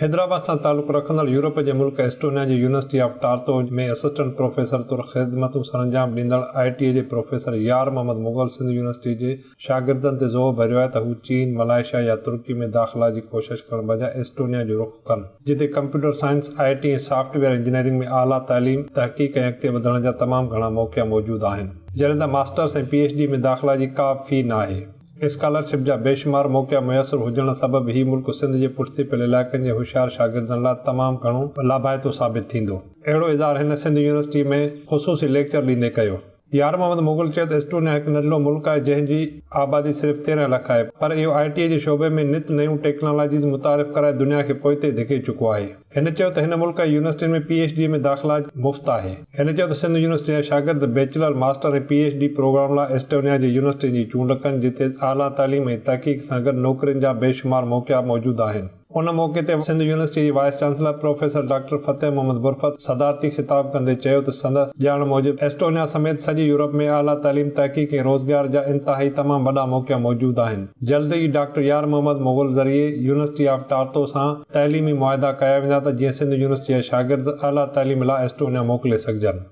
حيدرآباد سان تعلق رکندڙ يورپ جي ملڪ ايسٽونيا جي يونيورسٽي آف ٽارتو ۾ اسسٽنٽ پروفيسر طور خدمتون سرانجام ڏيندڙ آء ٽي جي پروفيسر يار محمد مغل سنڌ يونيورسٽي جي شاگردن تي زور ڀريو آهي ته هو چين، ملائيشيا يا ترڪي ۾ داخلا جي ڪوشش ڪرڻ بجاء ايسٽونيا جو رخ ڪن، جتي computer science, I T ۽ software engineering ۾ اعليٰ تعليم، تحقيق ۽ اڳتي وڌڻ جا تمام گهڻا موقعا موجود آهن، جڏهن ته ماسٽرس ۽ پي ايڇ ڊي ۾ داخلا جي ڪا به في ناهي. اسڪالرشپ جا بيشمار موقعا ميسر هجڻ سبب هي ملڪ سنڌ جي پٺتي پيل علائقن جي هوشيار شاگردن لاء تمام گهڻو لاڀائتو ثابت ٿيندو. اهڙو اظهار هن سنڌ يونيورسٽي ۾ خصوصي ليڪچر ڏيندي ڪيو. يار محمد مغل چيو ته ايسٽونيا هڪ ننڍڙو ملڪ آهي جنهن جي آبادي صرف 13 لک آهي پر اهو آء ٽي جي شعبي ۾ نت نيون ٽيڪنالاجيز متعارف ڪرائي دنيا کي پوئتي ڌڪي چڪو آهي. هن چيو ته هن ملڪ جي يونيورسٽين ۾ پي ايڇ ڊي ۾ داخلا مفت آهي. هن چيو ته سنڌ يونيورسٽي جا شاگرد bachelor, master ۽ P H D programme لاء ايسٽونيا جي يونيورسٽين جي چونڊ ڪن جتي اعليٰ تعليم ۽ تحقيق سان گڏ نوڪرين جا بيشمار موقعا موجود آهن. ان موقعي تي سنڌ يونيورسٽي جي vice chancellor professor doctor Fateh Muhammad Burfat صدارتي خطاب ڪندي چيو ته سندس ڄاڻ موجب ايسٽونيا سميت سڄي يورپ ۾ اعليٰ تعليم، تحقيق ۽ روزگار جا انتهائي تمام وڏا موقعا موجود آهن. جلد ئي ڊاڪٽر يار محمد مغل ذريعي يونيورسٽي آف ٽارتو سان تعليمي معاهدا ڪيا ويندا ته جيئن سنڌ يونيورسٽي جا شاگرد اعليٰ تعليم لاء ايسٽونيا موڪلي سگهجن.